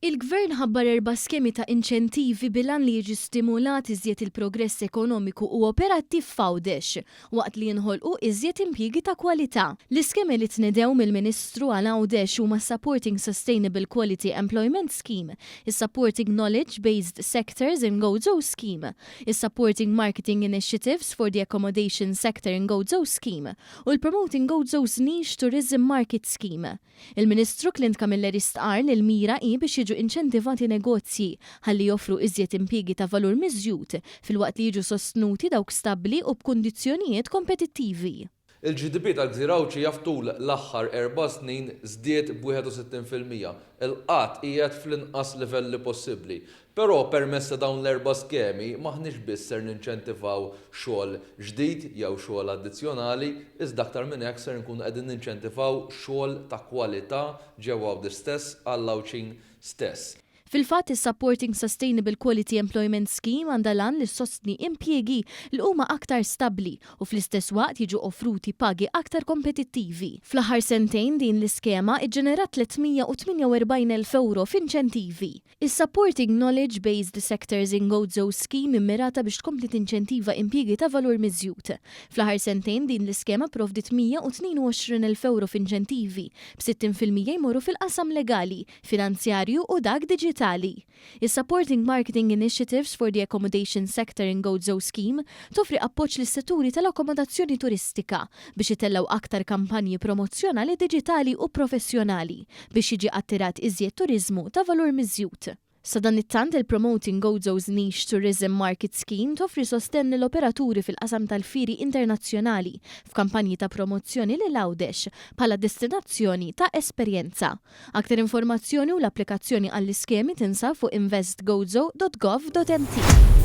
Il-Gvern ħabbar erba' skemi ta' inċentivi bil-għan li jiġi stimulat iżjed il-progress ekonomiku u operattiv f'Għawdex, waqt li jinħolqu iżjed impjiegi ta' kwalità. L-iskemi li tnedew mill-Ministru għal Għawdex huma s-Supporting Sustainable Quality Employment Scheme, is-Supporting Knowledge Based Sectors in Gozo Scheme, is-Supporting Marketing Initiatives for the Accommodation Sector in Gozo Scheme u l-Promoting Gozo's Niche Tourism Market Scheme. Il-Ministru Clint Camilleri stqarr li l-mira hi biex jiġu inċentivati negozji ħalli joffru iżjed impjiegi ta' valur miżjud filwaqt li jiġu sostnuti dawk stabbli u b'kundizzjonijiet kompetittivi. Il-GDP tal-Gżira Għawdxija f'tul l-aħħar erba' snin żdied b'61%. Il-qgħad qiegħed fl-inqas livelli possibbli. Però permezz ta' dawn l-erba' skemi m'aħniex biss ser ninċentivaw xogħol ġdid jew xogħol addizzjonali, iżda aktar minn hekk ser inkunu qegħdin ninċentivaw xogħol ta' kwalità ġewwa Għawdex stess għall-Għawdxin stess. Fil-fatt, is-Supporting Sustainable Quality Employment Scheme għandha l-għan li ssostni impjiegi li huma aktar stabbli u fl-istess waqt jiġu offruti pagi aktar kompetittivi. Fl-aħħar sentejn din l-iskema ġġenerat 348,000 ewro f'inċentivi. Is-Supporting Knowledge Based Sectors in Gozo Scheme immirata biex tkompli tinċentiva impjiegi ta' valur miżjud. Fl-aħħar sentejn din l-iskema pprovdiet 122,000 ewro f'inċentivi, b'60% jmorru fil-qasam legali, finanzjarju u dak diġitali. Is-Supporting Marketing Initiatives for the Accommodation Sector in Gozo Scheme toffri appoġġ lis-setturi tal-akkomodazzjoni turistika biex itellgħu aktar kampanji promozzjonali diġitali u professjonali biex jiġi attirat iżjed turiżmu ta' valur miżjud. Sadanittant il-Promoting Gozo's Niche Tourism Market Scheme toffri sostenn lill-operaturi fil-qasam tal-fieri internazzjonali f'kampanji ta' promozzjoni lil Għawdex bħala destinazzjoni ta' esperjenza. Aktar informazzjoni u l-applikazzjoni għall-iskemi tinsab fuq investgozo.gov.mt.